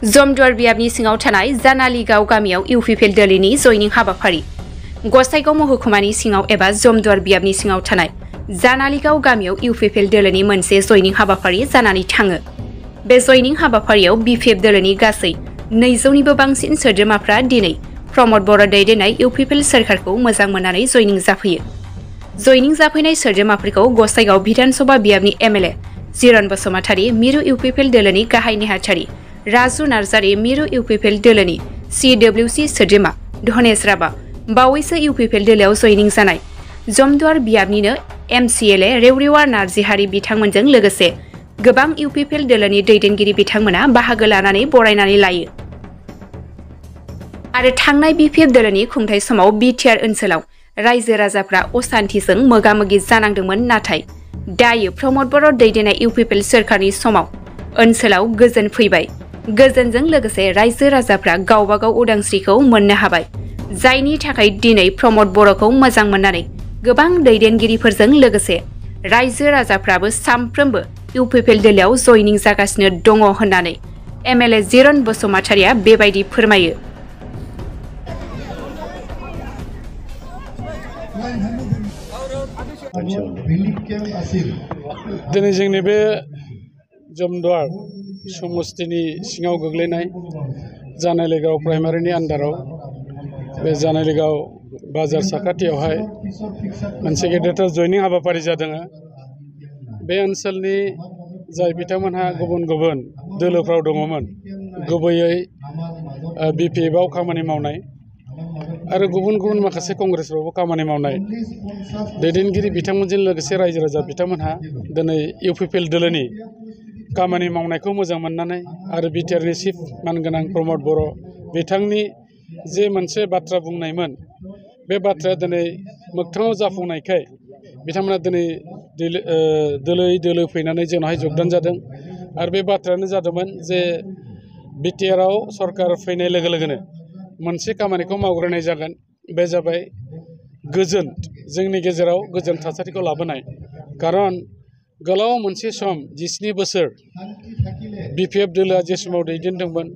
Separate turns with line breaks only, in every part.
जमदुवार बियाबनि सिङाव थानाय जानालिगाव गामियाव इउपिपिएल दोलोनि जयनिं हाबाफारि गसाइगाव महकुमानि सिङाव एबा जमदुवार बियाबनि सिङाव थानाय जानालिगाव गामियाव इउपिपिएल दोलोनि मोनसे जयनिं हाबाफारि जानानै थाङो। बे जयनिं हाबाफारियाव बिपिएफ दोलोनि गासै 200निबो बांसिन सोद्रोमाफ्रा दिनै प्रमद बर' दैदेननाय इउपिपिएल सोरखारखौ मोजां मोननानै जयनिं जाफैयो। जयनिं जाफैनाय सोद्रोमाफोरखौ गसाइगाव बिधानसभा बियाबनि एमएलए जिरन बसुमतारी, मिरु इउपिपिएल दोलोनि गाहाय नेहाथारि राजु नार्जारी, मिरु इउपिपिएल दोलोनि CWC सोद्रोमा धनेश राभा, बावैसो इउपिपिएल दोलोआव जयनिं जानाय जमदुवार बियाबनिनो MCLA रेवरेवार नार्जिहारि बिथांमोनजों लोगोसे गोबां इउपिपिएल दोलोनि दैदेनगिरि बिथांमोना बाहागो लानानै बरायनानै लायो। आरो थांनाय बिपिएफ दोलोनि खुंथाय समाव बिटिआर ओनसोलाव रायजो राजाफ्रा असान्थिजों मोगा-मोगि जानांदोंमोन, नाथाय दायो प्रमद बर' दैदेननाय इउपिपिएल सोरखारनि समाव ओनसोलाव गोजोन फैबाय। गोजोनजों लोगोसे रायजो राजाफ्रा गावबागाव उदांस्रिखौ मोननो हाबाय, जायनि थाखाय दिनै प्रमद बर'खौ मोजां मोननानै गोबां दैदेनगिरिफोरजों लोगोसे रायजो राजाफ्राबो सामफ्रोमबो इउपिपिएल दोलोआव जयनिं जागासिनो दङ होननानै एमएलए जिरन बसुमतारीया बेबायदि फोरमायो।
दिनै जोंनि बे जमदुवार समस्तिनि सिङाव गोग्लैनाय जानालिगाव प्राइमारिनि आन्दाराव बे जानालिगाव बाजार साखाथियावहाय मोनसे गेदेरथार जयनिं हाबाफारि जादों। बे ओनसोलनि जाय बिथांमोनहा गुबुन गुबुन दोलोफ्राव दङमोन, गुबैयै बिपिएफआव खामानि मावनाय आरो गुबुन गुबुन माखासे कंग्रेसफ्रावबो खामानि मावनाय दैदेनगिरि बिथांमोनजों लोगोसे रायजो राजा बिथांमोनहा दिनै इउपिपिएल दोलोनि खामानि मावनायखौ मोजां मोननानै आरो बिटिआरनि चिफ मानगोनां प्रमद बर' बिथांनि जे मोनसे बाथ्रा बुंनायमोन, बे बाथ्राया दिनै मोगथाङाव जाफुंनायखाय बिथांमोना दिनै दोलो फैनानै जोंनावहाय जगदान जादों। आरो बे बाथ्रायानो जादोंमोन जे बिटिआरआव सरकार फैनाय लोगो लोगोनो मोनसे खामानिखौ मावग्रोनाय जागोन, बे जाबाय गोजोन, जोंनि गेजेराव गोजोन थासारिखौ लाबोनाय। खारन गोलाव मोनसे सम 17 बोसोर बिपिएफ दोलोआ जे समाव दैदेनदोंमोन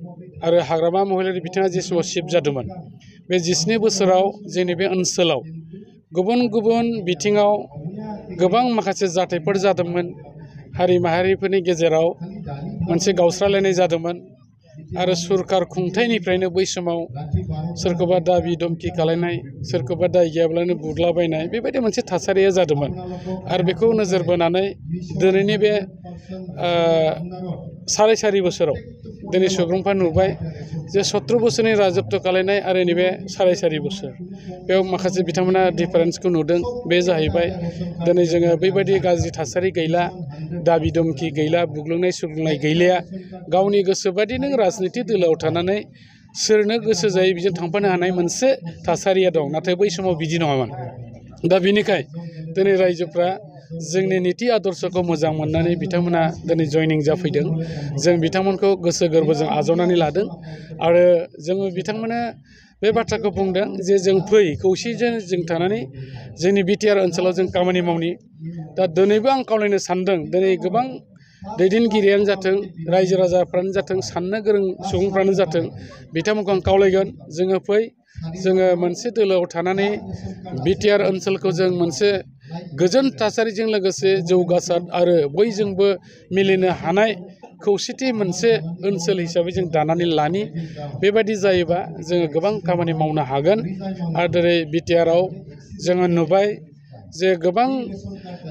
आरो हाग्रामा महिलारि बिथाङा जे समाव चिफ जादोंमोन, बे 17 बोसोराव जोंनि बे ओनसोलाव गुबुन गुबुन बिथिङाव गोबां माखासे जाथायफोर जादोंमोन। हारि माहारिफोरनि गेजेराव मोनसे गावस्रालायनाय जादोंमोन आरो सरकार खुंथायनिफ्रायनो बै समाव सोरखौबा दाबि धमखि खालायनाय, सोरखौबा दाय गैयाब्लानो बुदलाबायनाय, बेबायदि मोनसे थासारिया जादोंमोन। आरो बेखौ नोजोर बोनानै दिनैनि बे 4.5 बोसोराव दिनै सुबुंफ्रा नुबाय जे 17 बोसोरनि राजत्व खालायनाय आरो नैबे 4.5 बोसोर, बेयाव माखासे बिथांमोना डिफारेन्सखौ नुदों। बे जाहैबाय दिनै जोङो बेबायदि गाज्रि थासारि गैला, दाबि धमखि गैला, बुग्लुंनाय सुग्लुंनाय गैलिया। गावनि गोसोबायदि नों राजनिति दोलोआव थानानै सोरनो गोसो जायो बिजों थांफानो हानाय मोनसे थासारिया दं, नाथाय बै समाव बिदि नङामोन। दा बिनिखाय दिनै रायजोफ्रा जोंनि नीति आदर्शखौ मोजां मोननानै बिथांमोना दिनै जयनिं जाफैदों। जों बिथांमोनखौ गोसो गोरबोजों आजावनानै लादों आरो जोङो बिथांमोना बे बाथ्राखौ बुंदों जे जों फै, खौसेजों जों थानानै जोंनि बिटिआर ओनसोलाव जों खामानि मावनि। दा दिनैबो आं खावलायनो सानदों, दिनै गोबां दैदेनगिरियानो जाथों, रायजो राजाफ्रानो जाथों, साननो गोरों सुबुंफ्रानो जाथों, बिथांमोनखौ आं खावलायगोन, जोङो फै, जोङो मोनसे दोलोआव थानानै बिटिआर ओनसोलखौ जों मोनसे गोजोन थासारिजों लोगोसे जौगासार आरो बयजोंबो मिलिनो हानाय खौसेथि मोनसे ओनसोल हिसाबै जों दानानै लानि। बेबायदि जायोबा जोङो गोबां खामानि मावनो हागोन। आरो दिनै बिटिआरआव जोङो नुबाय जे गोबां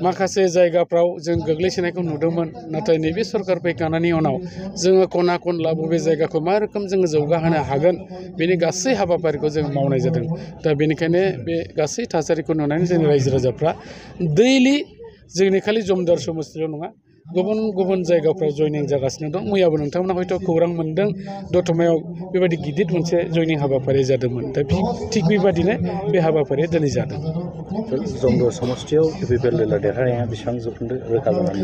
माखासे जायगाफ्राव जों गोग्लैसोनायखौ नुदोंमोन, नाथाय नैबे सरकार फैखांनायनि उनाव जोङो खना खनला बबे जायगाखौ मा रोखोम जोङो जौगाहोनो हागोन, बेनि गासै हाबाफारिखौ जों मावनाय जादों। दा बेनिखायनो बे गासै थासारिखौ नुनानै जोंनि रायजो राजाफ्रा दैलि जोंनि खालि जमदुवार समस्तिल' नङा, गुबुन गुबुन जायगाफ्राव जयनिं जागासिनो दं। मैयाबो नोंथांमोना हयथ' खौरां मोन्दों, दतमायाव बेबायदि गिदिर मोनसे जयनिं हाबाफारि जादोंमोन। दा थिग बेबादिनो बे हाबाफारिया दिनै जादों।
जमदुवार समस्तियाव इउपिपिएल दोलो देरहानाया बेसेबां जौखोन्दो रोखा जानानै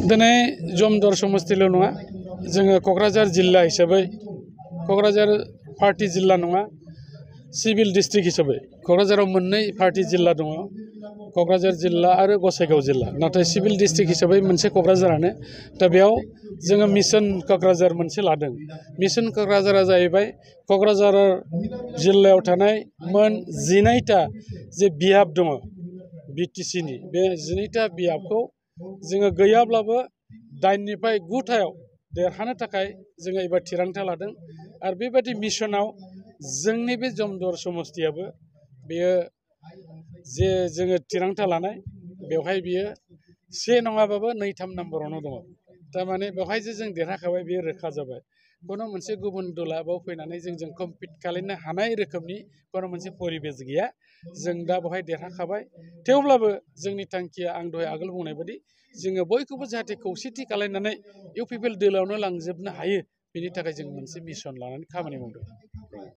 दिनै जमदुवार समस्तिल' नङा, जोङो क'क्राझार जिल्ला हिसाबै, क'क्राझार पार्टी जिल्ला नङा, सिभिल डिस्ट्रिक्ट हिसाबै क'क्राझाराव मोननै पार्टी जिल्ला दङ क'क्राझार जिल्ला आरो गसाइगाव जिल्ला नाथाय सिभिल डिस्ट्रिक्ट हिसाबै मोनसे क'क्राझारानो दा बेयाव जोङो मिशन क'क्राझार मोनसे लादों मिशन क'क्राझारा जाहैबाय क'क्राझार जिल्लायाव थानाय मोन 19टा जे बियाब दङ बिटिसिनि बे 19टा बियाबखौ जोङो गैयाब्लाबो 8निफ्राय 9टायाव देरहानो थाखाय जोङो एबार थिरांथा लादों आरो बेबायदि मिशनाव जोंनि बे जमदुवार समस्तियाबो बेयो जे जोङो थिरांथा लानाय बेवहाय बियो 1 नङाबाबो 2, 3 नाम्बारावनो दङ थारमाने बेवहाय जे जों देरहाखाबाय बेयो रोखा जाबाय कोनो मोनसे गुबुन दला बाव फैनानै जों कम्पिट खालामनो हानाय रोखोमनि कोनो मोनसे परिबेस गैया जों दा बेवहाय देरहाखाबाय थेवब्लाबो जोंनि थांखिया आं दहाय आगोल बुंनाय बायदि जोङो बयखौबो जाहाथे खौसेथि खालामनानै इउपिपिएल दोलावनो लांजोबनो हायो बेनि थाखाय जों मोनसे मिशन लानानै खामानि मावदों